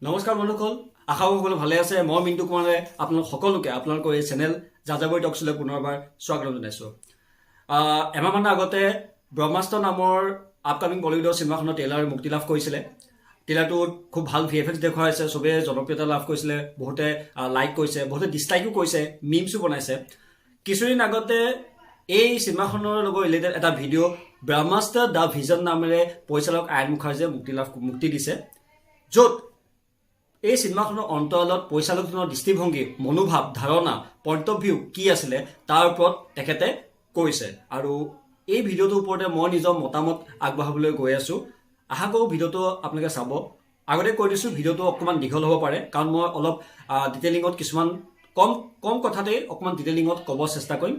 নমস্কাৰ বন্ধুসকল, আশা কৰোঁ সকলো ভালে আছে। মই মিণ্টু কুমাৰে আপোনালোক সকলোকে আপোনালোকৰ এই চেনেল যাযাবৰী টক্সলৈ পুনৰবাৰ স্বাগতম জনাইছোঁ। এমাহমানৰ আগতে ব্ৰহ্মাস্ত্ৰ নামৰ আপকামিং বলিউডৰ চিনেমাখনৰ ট্ৰেইলাৰ মুক্তি লাভ কৰিছিলে। ট্ৰেইলাৰটোত খুব ভাল ভিএফএক্স দেখুওৱা হৈছে, চবেই জনপ্ৰিয়তা লাভ কৰিছিলে, বহুতে লাইক কৰিছে, বহুতে ডিছলাইকো কৰিছে, মিমছো বনাইছে। কিছুদিন আগতে এই চিনেমাখনৰ লগত ৰিলেটেড এটা ভিডিঅ' ব্ৰহ্মাস্ত্ৰ the vision নামেৰে পৰিচালক আয়ন মুখাৰ্জীয়ে মুক্তি দিছে, য'ত এই চিনেমাখনৰ অন্তৰালত পৰিচালকজনৰ দৃষ্টিভংগী, মনোভাৱ, ধাৰণা, পইণ্ট অফ ভিউ কি আছিলে, তাৰ ওপৰত তেখেতে কৈছে। আৰু এই ভিডিঅ'টোৰ ওপৰতে মই নিজৰ মতামত আগবঢ়াবলৈ গৈ আছোঁ। আশা কৰোঁ ভিডিঅ'টো আপোনালোকে চাব। আগতে কৈ দিছোঁ, ভিডিঅ'টো অকণমান দীঘল হ'ব পাৰে, কাৰণ মই অলপ ডিটেইলিঙত কিছুমান কম কম কথাতেই অকণমান ডিটেইলিঙত ক'ব চেষ্টা কৰিম।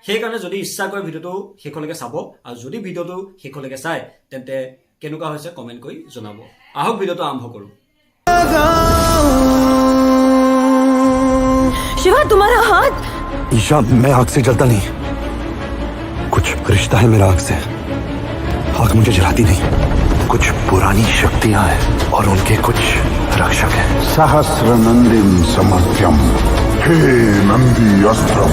সেইকাৰণে যদি ইচ্ছা কৰে ভিডিঅ'টো শেষলৈকে চাব আৰু যদি ভিডিঅ'টো শেষলৈকে চায়, তেন্তে কেনেকুৱা হৈছে কমেণ্ট কৰি জনাব। আহক, ভিডিঅ'টো আৰম্ভ কৰোঁ। शिवा, तुम्हारा हाथ! ईशा, मैं आग से जलता नहीं। कुछ रिश्ता है मेरा आग से। आग मुझे जलाती नहीं। कुछ पुरानी शक्तियां हैं और उनके कुछ रक्षक हैं। सहस्रनन्दिं समर्थ्यम हे नन्दी अस्त्रम।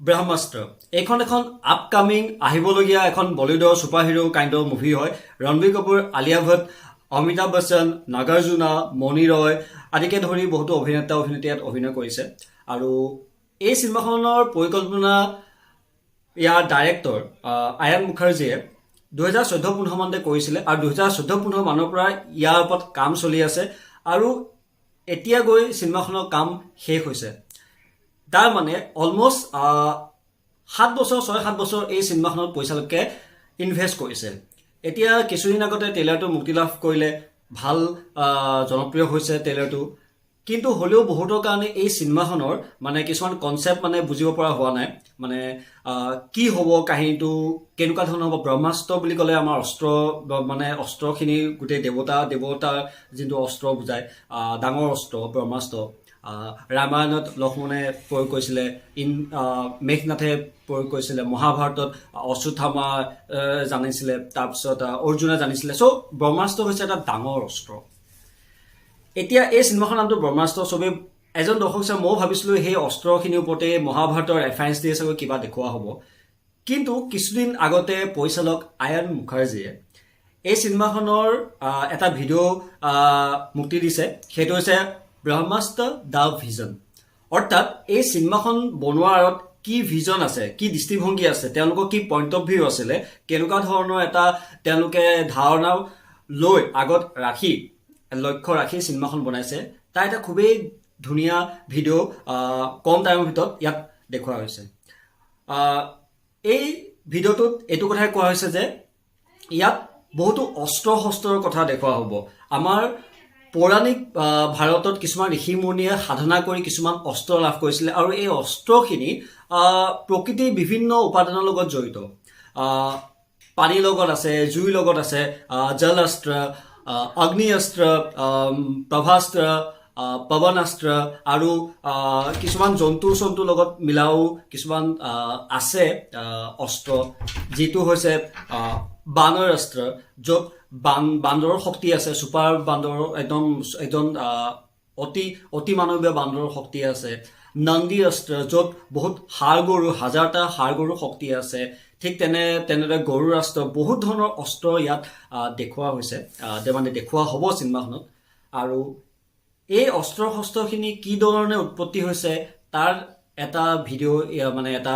ব্ৰহ্মাস্ত্ৰ এইখন এখন আপকামিং, আহিবলগীয়া এখন বলিউডৰ ছুপাৰ হিৰ' কাইণ্ডৰ মুভি হয়। ৰণবীৰ কাপুৰ, আলিয়া ভট্ট, অমিতাভ বচ্চন, নাগাৰ্জুনা, মণি ৰয় আদিকে ধৰি বহুতো অভিনেতা অভিনেত্ৰী ইয়াত অভিনয় কৰিছে। আৰু এই চিনেমাখনৰ পৰিকল্পনা ইয়াৰ ডাইৰেক্টৰ আয়ান মুখাৰ্জীয়ে 2014-15 মানতে কৰিছিলে আৰু 2014-15 মানৰ পৰা ইয়াৰ ওপৰত কাম চলি আছে আৰু এতিয়া গৈ চিনেমাখনৰ কাম শেষ হৈছে। তাৰ মানে অলমষ্ট 7 বছৰ, 6-7 বছৰ এই চিনেমাখনত পৰিচালকে ইনভেষ্ট কৰিছে। এতিয়া কিছুদিন আগতে ট্ৰেইলাৰটো মুক্তি লাভ কৰিলে, ভাল জনপ্ৰিয় হৈছে ট্ৰেইলাৰটো। কিন্তু হ'লেও বহুতৰ কাৰণে এই চিনেমাখনৰ মানে কিছুমান কনচেপ্ট মানে বুজিব পৰা হোৱা নাই। মানে কি হ'ব, কাহিনীটো কেনেকুৱা ধৰণৰ হ'ব। ব্ৰহ্মাস্ত্ৰ বুলি ক'লে আমাৰ অস্ত্ৰ, মানে অস্ত্ৰখিনি গোটেই দেৱতা দেৱতাৰ যোনটো অস্ত্ৰ বুজায়, ডাঙৰ অস্ত্ৰ ব্ৰহ্মাস্ত্ৰ। ৰামায়ণত লক্ষ্মণে প্ৰয়োগ কৰিছিলে, মেঘনাথে প্ৰয়োগ কৰিছিলে, মহাভাৰতত অশ্বত্থামা জানিছিলে, তাৰপিছত অৰ্জুনে জানিছিলে। চ' ব্ৰহ্মাস্ত্ৰ হৈছে এটা ডাঙৰ অস্ত্ৰ। এতিয়া এই চিনেমাখনৰ নামটো ব্ৰহ্মাস্ত্ৰ। চবেই এজন দৰ্শক হিচাপে ময়ো ভাবিছিলোঁ সেই অস্ত্ৰখিনিৰ ওপৰতে মহাভাৰতৰ ৰেফাৰেঞ্চ দিয়ে চাগৈ কিবা দেখুওৱা হ'ব। কিন্তু কিছুদিন আগতে পৰিচালক আয়ান মুখাৰ্জীয়ে এই চিনেমাখনৰ এটা ভিডিঅ' মুক্তি দিছে। সেইটো হৈছে ব্ৰহ্মাস্ত্ৰ the vision. অৰ্থাৎ এই চিনেমাখন বনোৱাৰ আঁৰত কি ভিজন আছে, কি দৃষ্টিভংগী আছে, তেওঁলোকৰ কি পইণ্ট অফ ভিউ আছিলে, কেনেকুৱা ধৰণৰ এটা তেওঁলোকে ধাৰণা লৈ আগত ৰাখি, লক্ষ্য ৰাখি চিনেমাখন বনাইছে, তাৰ এটা খুবেই ধুনীয়া ভিডিঅ' কম টাইমৰ ভিতৰত ইয়াত দেখুওৱা হৈছে। এই ভিডিঅ'টোত এইটো কথাই কোৱা হৈছে যে ইয়াত বহুতো অস্ত্ৰ শস্ত্ৰৰ কথা দেখুওৱা হ'ব। আমাৰ পৌৰাণিক ভাৰতত কিছুমান ঋষি মুনিয়ে সাধনা কৰি কিছুমান অস্ত্ৰ লাভ কৰিছিলে আৰু এই অস্ত্ৰখিনি প্ৰকৃতিৰ বিভিন্ন উপাদানৰ লগত জড়িত। পানীৰ লগত আছে, জুইৰ লগত আছে, জল অস্ত্ৰ, অগ্নি অস্ত্ৰ, প্ৰভাস্ত্ৰ, পৱনাস্ত্ৰ আৰু কিছুমান জন্তু চন্তুৰ লগত মিলাও কিছুমান আছে অস্ত্ৰ, যিটো হৈছে বানৰ অস্ত্ৰ, য'ত বান্দৰৰ শক্তি আছে, ছুপাৰ বান্দৰৰ, একদম একদম অতি অতি মানৱীয় বান্দৰৰ শক্তি আছে। নন্দী অস্ত্ৰ, য'ত বহুত ষাঁড় গৰু, হাজাৰটা ষাঁড় গৰুৰ শক্তি আছে। ঠিক তেনেদৰে গৰুৰ অস্ত্ৰ, বহুত ধৰণৰ অস্ত্ৰ ইয়াত দেখুওৱা হৈছে, মানে দেখুওৱা হ'ব চিনেমাখনত। আৰু এই অস্ত্ৰ শস্ত্ৰখিনি কি ধৰণে উৎপত্তি হৈছে, তাৰ এটা ভিডিঅ', মানে এটা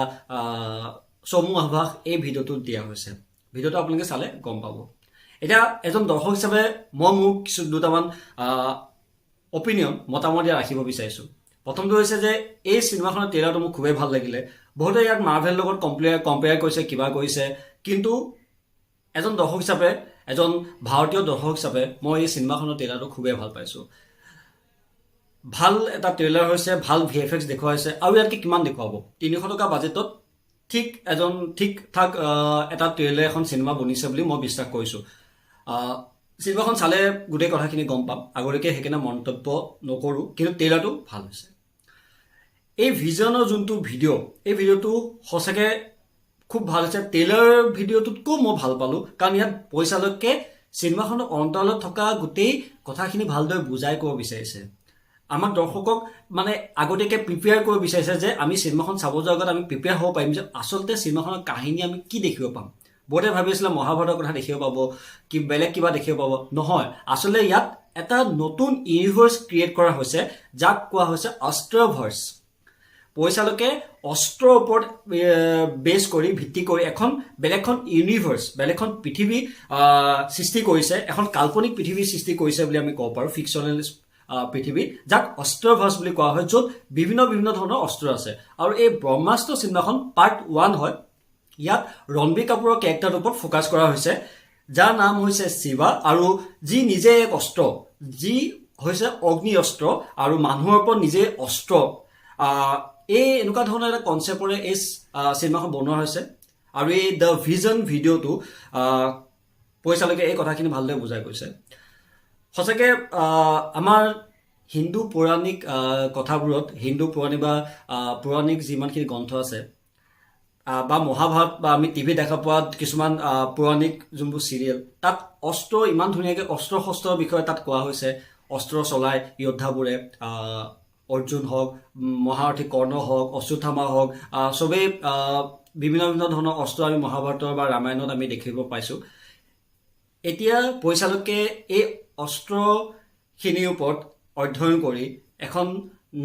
চমু আভাস এই ভিডিঅ'টোত দিয়া হৈছে। ভিডিঅ'টো আপোনালোকে চালে গম পাব। এতিয়া এজন দৰ্শক হিচাপে মই মোৰ কিছু দুটামান অপিনিয়ন, মতামত ইয়াত ৰাখিব বিচাৰিছোঁ। প্ৰথমটো হৈছে যে এই চিনেমাখনৰ ট্ৰেইলাৰটো মোক খুবেই ভাল লাগিলে। বহুতে ইয়াক মাৰ্ভেল লগত কম্পেয়াৰ কৰিছে, কিবা কৰিছে। কিন্তু এজন দৰ্শক হিচাপে, এজন ভাৰতীয় দৰ্শক হিচাপে মই এই চিনেমাখনৰ ট্ৰেইলাৰটো খুবেই ভাল পাইছোঁ। ভাল এটা ট্ৰেইলাৰ হৈছে, ভাল ভিএফএক্স দেখুওৱা হৈছে আৰু ইয়াতকৈ কিমান দেখুৱাব? 300 টকা বাজেটত ঠিক এজন ঠিক ঠাক এটা ট্ৰেইলাৰ, এখন চিনেমা বনিছে বুলি মই বিশ্বাস কৰিছোঁ। চিনেমাখন চালে গোটেই কথাখিনি গম পাম, আগতীয়াকৈ সেইকাৰণে মন্তব্য নকৰোঁ। কিন্তু ট্ৰেইলাৰটো ভাল হৈছে। এই ভিজনৰ যোনটো ভিডিঅ', এই ভিডিঅ'টো সঁচাকৈ খুব ভাল হৈছে। ট্ৰেইলাৰ ভিডিঅ'টোতকৈও মই ভাল পালোঁ, কাৰণ ইয়াত পৰিচালকে চিনেমাখনৰ অন্তৰালত থকা গোটেই কথাখিনি ভালদৰে বুজাই ক'ব বিচাৰিছে। আমাক দৰ্শকক মানে আগতীয়াকৈ প্ৰিপেয়াৰ কৰিব বিচাৰিছে যে আমি চিনেমাখন চাব যোৱাৰ আগত আমি প্ৰিপেয়াৰ হ'ব পাৰিম যে আচলতে চিনেমাখনৰ কাহিনী আমি কি দেখিব পাম। বহুতে ভাবি আছিলে মহাভাৰতৰ কথা দেখিব পাব কি বেলেগ কিবা দেখিব পাব। নহয়, আচলতে ইয়াত এটা নতুন ইউনিভাৰ্চ ক্ৰিয়েট কৰা হৈছে, যাক কোৱা হৈছে অস্ত্ৰভাৰ্চ। পৰিচালকে অস্ত্ৰৰ ওপৰত বেছ কৰি, ভিত্তি কৰি এখন বেলেগখন ইউনিভাৰ্চ, বেলেগখন পৃথিৱী সৃষ্টি কৰিছে, এখন কাল্পনিক পৃথিৱী সৃষ্টি কৰিছে বুলি আমি ক'ব পাৰোঁ। ফিকশ্যনেল পৃথিৱী, যাক অস্ত্ৰভাৰ্চ বুলি কোৱা হয়, য'ত বিভিন্ন বিভিন্ন ধৰণৰ অস্ত্ৰ আছে। আৰু এই ব্ৰহ্মাস্ত্ৰ চিনেমাখন পাৰ্ট 1 হয়। ইয়াত ৰণবীৰ কাপুৰৰ কেৰেক্টাৰটোৰ ওপৰত ফ'কাছ কৰা হৈছে, যাৰ নাম হৈছে শিৱা আৰু যি নিজে এক অস্ত্ৰ, যি হৈছে অগ্নি অস্ত্ৰ আৰু মানুহৰ ওপৰত নিজে অস্ত্ৰ। এই এনেকুৱা ধৰণৰ এটা কনচেপ্টৰে এই চিনেমাখন বনোৱা হৈছে। আৰু এই the vision ভিডিঅ'টো পৰিচালকে এই কথাখিনি ভালদৰে বুজাই কৈছে। সঁচাকৈ আমাৰ হিন্দু পৌৰাণিক কথাবোৰত, হিন্দু পৌৰাণিক বা পৌৰাণিক যিমানখিনি গ্ৰন্থ আছে বা মহাভাৰত বা আমি টিভিত দেখা পোৱা কিছুমান পৌৰাণিক যোনবোৰ চিৰিয়েল, তাত অস্ত্ৰ ইমান ধুনীয়াকৈ অস্ত্ৰ শস্ত্ৰৰ বিষয়ে তাত কোৱা হৈছে। অস্ত্ৰ চলাই যোদ্ধাবোৰে, অৰ্জুন হওক, মহাৰথী কৰ্ণ হওক, অশ্বত্থামা হওক, চবেই বিভিন্ন বিভিন্ন ধৰণৰ অস্ত্ৰ আমি মহাভাৰতৰ বা ৰামায়ণত আমি দেখিব পাইছোঁ। এতিয়া পৰিচালকে এই অস্ত্ৰখিনিৰ ওপৰত অধ্যয়ন কৰি এখন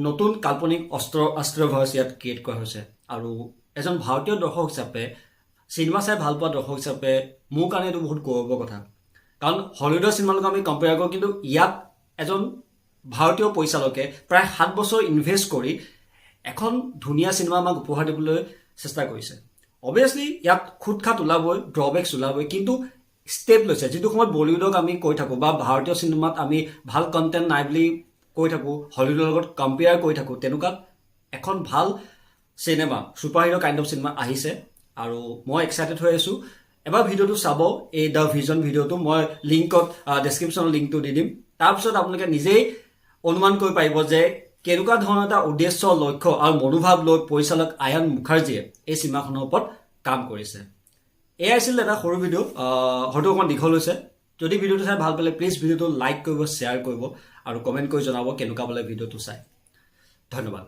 নতুন কাল্পনিক অস্ত্ৰভাৰ্চ ইয়াত ক্ৰিয়েট কৰা হৈছে। আৰু এজন ভাৰতীয় দৰ্শক হিচাপে, চিনেমা চাই ভাল পোৱা দৰ্শক হিচাপে মোৰ কাৰণে এইটো বহুত গৌৰৱৰ কথা। কাৰণ হলিউডৰ চিনেমাৰ লগত আমি কম্পেয়াৰ কৰোঁ, কিন্তু ইয়াত এজন ভাৰতীয় পৰিচালকে প্ৰায় 7 বছৰ ইনভেষ্ট কৰি এখন ধুনীয়া চিনেমা আমাক উপহাৰ দিবলৈ চেষ্টা কৰিছে। অভিয়াছলি ইয়াত খুট খাট ওলাবই, ড্ৰবেক্স ওলাবই, কিন্তু ষ্টেপ লৈছে। যিটো সময়ত বলিউডক আমি কৈ থাকোঁ বা ভাৰতীয় চিনেমাত আমি ভাল কণ্টেণ্ট নাই বুলি কৈ থাকোঁ, হলিউডৰ লগত কম্পেয়াৰ কৰি থাকোঁ, তেনেকুৱাত এখন ভাল cinema, super hero kind of cinema আহিছে আৰু মই এক্সাইটেড হৈ আছোঁ। এবাৰ ভিডিঅ'টো চাব, এই the vision ভিডিঅ'টো মই লিংকত, ডেছক্ৰিপশ্যনৰ লিংকটো দি দিম। তাৰপিছত আপোনালোকে নিজেই অনুমান কৰিব পাৰিব যে কেনেকুৱা ধৰণৰ এটা উদ্দেশ্য, লক্ষ্য আৰু মনোভাৱ লৈ পৰিচালক আয়ান মুখাৰ্জীয়ে এই চিনেমাখনৰ ওপৰত কাম কৰিছে। এয়াই আছিল এটা সৰু ভিডিঅ', হয়তো অকণমান দীঘল হৈছে। যদি ভিডিঅ'টো চাই ভাল পালে, প্লিজ ভিডিঅ'টো লাইক কৰিব, শ্বেয়াৰ কৰিব আৰু কমেণ্ট কৰি জনাব কেনেকুৱা পালে ভিডিঅ'টো চাই। ধন্যবাদ।